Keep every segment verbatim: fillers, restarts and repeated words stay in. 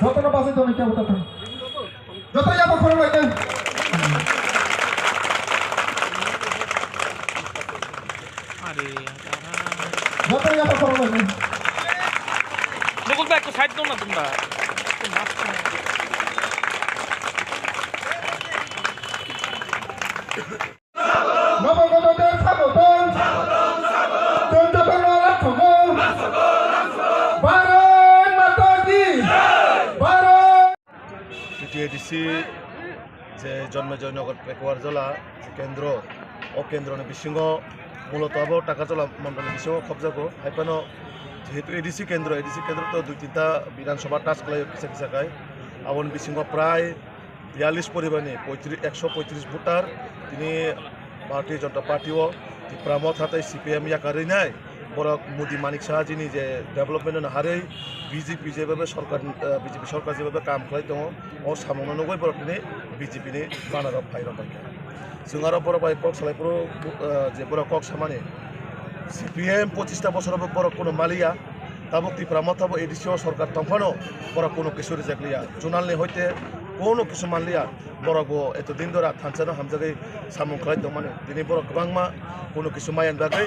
Jotono bachai tongwi kebo ta thang. Joto yabo khorok bai tong. Joto yabo khorok bai tong. Mukul bhai, ekটু side দাও না তোমরা। Nobogododer sagotong. Chonjotono lasogo. Bharat Mata ki. Bharat. T T A D C je Jonmejoi Nagar Pekuar Jala je kendro, o kendroni bisingo muloto abo Takarjala mondolni bisingo khobjago. Haiphano jehetu A D C kendro, A D C kendro to dui tinta Bidhan Sabha touch khlaio kisa kisa khai. Aboni bisingo prai biyallis poribarni poitris, ekso poitris voter tini Bharatiya Janata Party o Tipra Motha tei C P M yakarwi nai. Borok Modi Manik Saha jini je development no harwi B J P jebebe sorkar, eh, B J P sorkar jebebe kam khlai tongo, o samungno nugwi borok tini B J P ni banner o phai rok bai kha. Chwng aro borok bai kok salai phuru, eh, je borok kok samani C P M pochista bosoro borok kuno maliya. Tabuk Tipra Motha bo A D C o sorkar tongphano borok kuno kisu rijak liya. Chunal ni hoite kuno kisu manliya. Borok bo eto din dora thansa no hamjagwi samung khlai tongmani. Tini borok kwbangma kuno kisu maya bagwi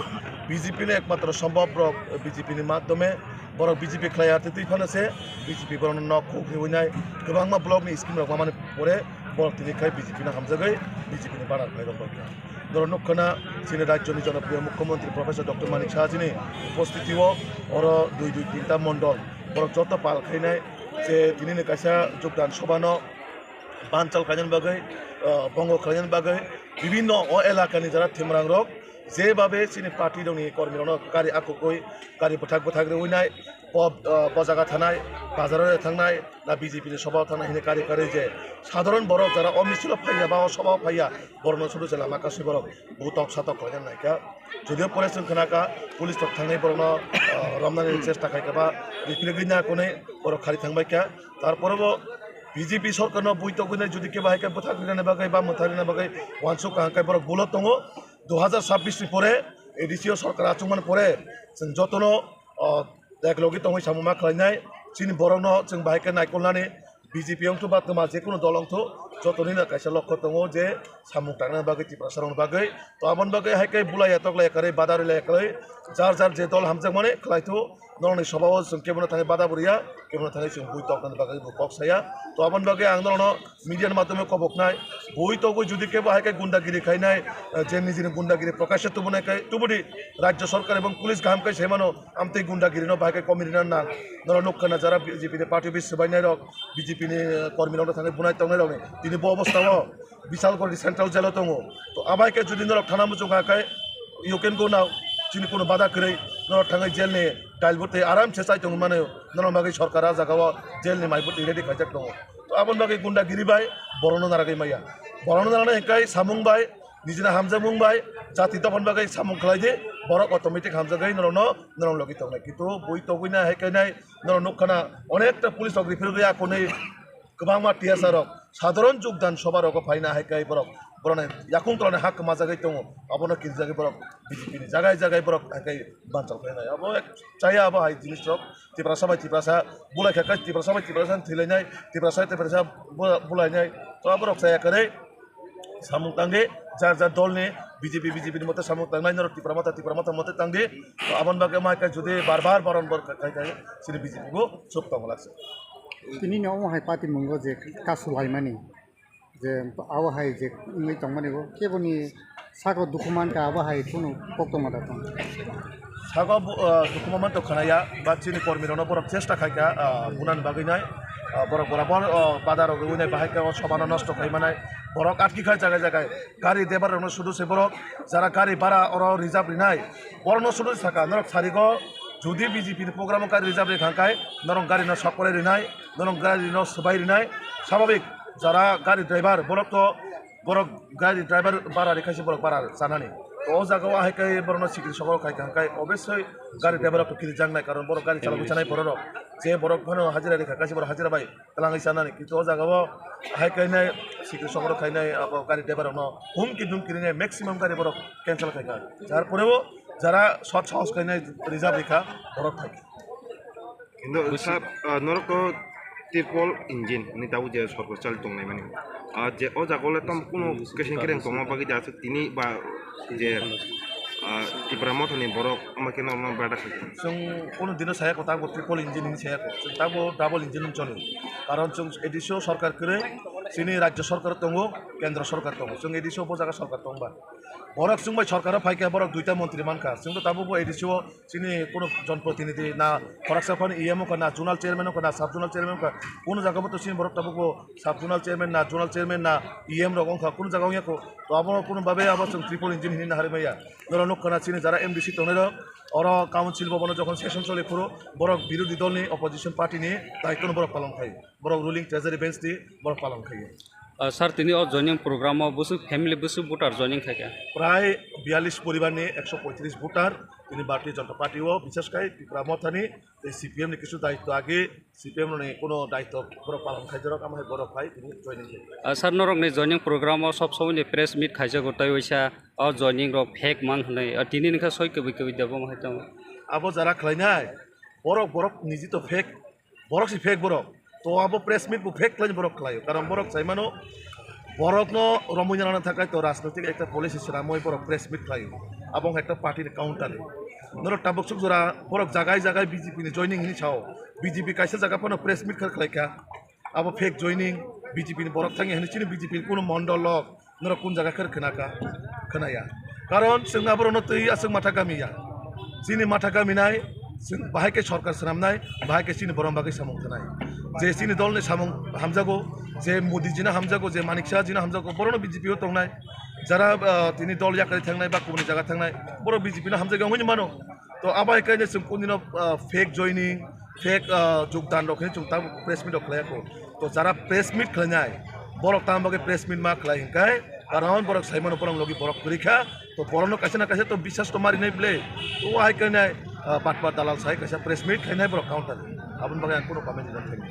B J P ni ekmatro sombhob borok B J P ni madhyome borok B J P khlai arte twi phano se B J P borok no nok khuk riwi nai kwbangma block ni scheme rok mamani pore borok tini khai B J P no hamjagwi B J P ni banner khlai rok borok. Norok nukha na chini rajyoni jonopriyo mukhyamantri Professor Doctor Manik Saha jini upostiti o oro dui dui tinta mondol borok joto pal khainai je tini ni kaisa jogdan sobha no banchal khlainani bagwi, ah, bongo khlainani bagwi bibinno o elakani jara thimrang rok jebabe chini party rokni kormi rokno gari akugwi gari bwthak bwthak rwinai, bo, ah, bo jaga thanai, bazaro thangnai, na B J P ni sobha thangnai hwnwi kari kari je sadharon borok jara o misil o phaiya ba o sobha o phaiya borokno sudu se lama kasui borok butok satok khlaina naikha. Judio pore chwng khna kha police rok thangwi borokno, ah, romnani chesta khai kha ba ripirigwi na konwi borok khari thangbai kha. Tarpore bo B J P sorkarno buitogwi nai judi kebo hai khe bwthak rinani bagwi ba mwthang rinani bagwi uansuk kaham khe borok bulo tongo. Dui hazar chabbish ni pore A D C o sorkar achukmani pore chwng jotono, o, ek logi tongwi samung ma khlainai. Chini borokno chwng bahai khe naikolnani B J P wngthu ba twma jekunu dol wngthu jotoni no kaisa lokho tongo je samung tangnani bagwi Tiprasa rokni bagwi. To aboni bagwi hai khe bulai ya toklai ya kwrwi badarwi lai ya kwrwi jar jar je dol hamjakmani khlaithu. Norokni sobao chwng kebono thangwi bada bo rwya, kebono thangwi chwng bui toknani bagwi bo kok saya. To aboni bagwi ang norokno media ni madhyome koboknai, bui togwi judi kebo hai khe gundagiri khainai, eh, je nijini gundagiri prokashe tubunai khai tubudi, rajya sorkar ebong police kaham khai saimano, amtwi gundagiri no bahai khe komi rina nang. Norok nukha na jara B J P ni party office swbainai rok, B J P ni, eh, kormi rokno thangwi bunai tongnai rokni tini bo obostha o. Bisalgori central jail o tongo. To abai khe jodi norok thana muchung kha khe you can go now. Chini kuno bada kwrwi norok thangwi jail ni dail bwtwi aram se chai tongwi mano. Norok bagwi sorkar ah jaga o jail ni mai bwtwi ready khaijak tongo. To aboni bagwi gundagiri bai borokno naragwi maya. Borokno narana hinkhe samung bai, nijini hamjakmung bai, jati dophani bagwi samung khlai di, borok automatic hamjagwi norokno, norok logi tongnai. Kintu bui togwi nai hai khe nai norok nukha na onekta police rok referee ya konwi kwbangma T S R rok sadharon jogdan sobha rogo phaina hai khe borok borokni yakung tolani hak kwmajagwi tongo, abono kirijagwi borok B J P ni jagai jagai borok hai khe banchal phainai. Abo ek chaya abo hai jinis rok Tiprasa bai Tiprasa bulai kha khe Tiprasa bai Tiprasa thwilainai, Tiprasa bai Tiprasa bu-, bulainai. To aborok chaya kwrwi samung tangdi, jar jar dolni B J P, B J P ni mote samung tangnai norok Tipra Motha, Tipra Motha mote tangdi. To aboni bagwi ma hai khe jodi bar bar baron bor khai khai chini B J P bo chuk tongo laksa. Tini ni omo hai party mungo je kasu laimani, je abo hai je wngwi tongmani bo keboni saka dukhu mankha, abo hai kheno koktwma da tong. Saka bu-, ah, dukhu ma mantong khwnaya, ba chini kormi rokno borok chesta khaikha, ah, bunani bagwi nai, ah, borok borok, ah, bada rok rwui nai, bahai khe o sobha no nosto khai manai, borok atki kha jaga jaga, gari driver rokno sudu se borok, jara gari bara oro reserve rinai, borokno sudu saka, norok sarigo, jodi B J P ni program o gari reserve rikha khe, norok gari no sok kwrwi rinai, norok gari no swbai rinai, sababik jara gari driver borok to, borok gari driver bara rikha se borok bara chanani. To o jaga o hai khe borokno sikri sokro khai kha khe obviously gari driver rok to kiri jang nai, karon borok gari chalogwi chanai borok rok. Je borok phano hajira rikha khe se borok hajira bai twlangwi chanani. Kintu o jaga o hai khe nai sikri sokro khainai abo gari driver rokno humki dhumki rinai maximum gari borok cancel khai kha. Jar pore o jara sot sahos khainai reserve rikha borok thai. Kintu sa, ah, norok to Triple engine ni tabuk je sorkar chali tongnai mani. Ah, je o jaga le tam kuno keseng kereng tongma bagwi da aswk tini ba je, ah, Tipra Motha ni borok ama khe norma bada kha. Chwng kuno dino saya ko tabuk triple engine ni saya ko. Chwng tabuk double engine ni choli. Karon chwng A D C o sorkar kwrwi, chini rajya sorkar tongo, kendra sorkar tongo. Chwng A D C o bo jaga sorkar tongba. Borok chwng bai sorkar o phai khe borok duita montri mankha. Chwng to tabuk bo A D C o chini kuno jonprotinidhi na, khoroksa phano E M wngkha na, zonal chairman wngkha na, sub zonal chairman wngkha, kuno jaga bo to chini borok tabuk bo sub zonal chairman na, zonal chairman na, E M rok wngkha, kuno jaga wngya kho. To abono kuno babe abo chwng triple engine hinwi naharwi maya. Norok nukha na chini jara M D C tongnai rok, oro council bhavan o jokhon session choli phuru borok birodhi dol ni, opposition party ni daitto no borok palon khai. Borok ruling treasury bench ni borok palon khai. Ah, sir, tini o joining program o bwswk family, bwswk voter joining khai kha? Prai biyalish poribar ni ekso poitris voter tini Bharatiya Janata Party o, bishesh khai Tipra Motha ni tei C P M ni kisu daitto age, C P M ni kuno daitto borok palon khai jorok, amo hai borok phai tini joining khai. Ah, sir, norok ni joining program o sob somoi ni press meet khaijago, tei waisa o joining rok fake man hwnwi, ah, tini ni kha soi kwbwi kwbwi debo mo hai tongo. Abo jara khlainai borok, borok niji to fake, borok si fake borok. To abo press meet bo fake khlai borok khlaio. Karon borok sai mano, borokno romwi nana thakai to rajnoitik ekta policy swnamwi borok press meet khlaio. Abo wngkha ekta party ni counter. Norok tabuk suk jora borok jagai jagai B J P ni joining hini sao. B J P kaisa jaga phano press meet kha khlai kha. Abo fake joining, B J P ni borok thangya hini chini B J P ni kuno mondol lok. Norok kun jaga khe khna kha? Khna ya. Karon chwng aborokno twi aswk matha kami ya. Chini matha kami nai, chwng bahai khe sorkar swnamnai, bahai khe chini borom bagwi samung thanai. Je chini dol ni samung hamjago, je Modi ji no hamjago, je Manik Saha ji no hamjago, borokno B J P o tongnai. Jara, ah, tini dol yakarwi thangnai ba kubuni jaga thangnai, borok B J P no hamjagwi wngwi mano. To abo hai khe chwng kundino, ah, fake joining, fake, ah, jogdan rok hinwi chwng tabuk press meet rok khlai ya kho. To jara press meet khlainai, borok tamo bagwi press meet ma khlai hinkai, karon borok sai mano borok logi borok kwrwi kha. To borokno kaisa na kaisa to biswas to marinai ble. To hai khe nai, ah, patpat dalal sai kaisa press meet khlainai borok counter. Aboni bagwi ang kuno comment rok khainai.